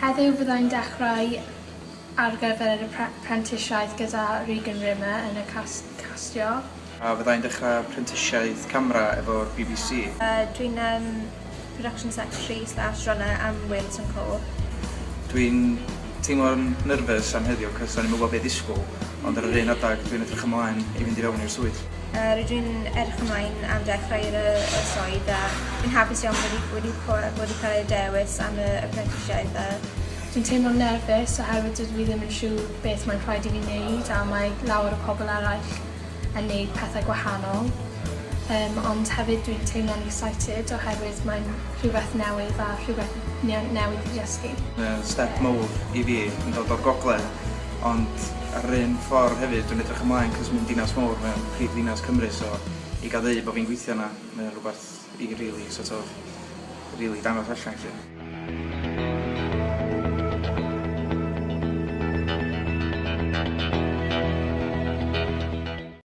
Heddiw fyddai'n dechrau ar gyfer y prentisiaeth gyda Regan Rimmer yn y castio. A fyddai'n dechrau prentisiaeth camera efo'r BBC. Dwi'n production secretary/runner am Wales and Co. Dwi'n teimlo'n nervous am heddiw cos o'n i'm yn gwybod beth ddisgwyl, ond ar yr un adeg dwi'n edrych ymlaen i fynd i fewn i'r swydd. Rydw i'n edrych ymlaen am dechrau y swydd a fi'n hapus iawn wedi cael ei dewis am y prentisiaeth. A Dwi'n teimlo'n nerfus oherwydd dydw i ddim yn siŵr beth mae'n rhaid i fi wneud a mae lawer o pobl eraill yn wneud pethau gwahanol. Ond hefyd dwi'n teimlo'n excited oherwydd mae'n rhywbeth newydd a rhywbeth newydd i dysgu. Mae'n step mawr i fi yn dod o'r gogledd, ond ar yr un ffordd hefyd dwi'n edrych ymlaen cos mae'n dinas mawr, mae'n prif ddinas Cymru, so i gael dweud bod fi'n gweithio yna, mae'n rhywbeth i really, sort of, really dangos allan, 'lly.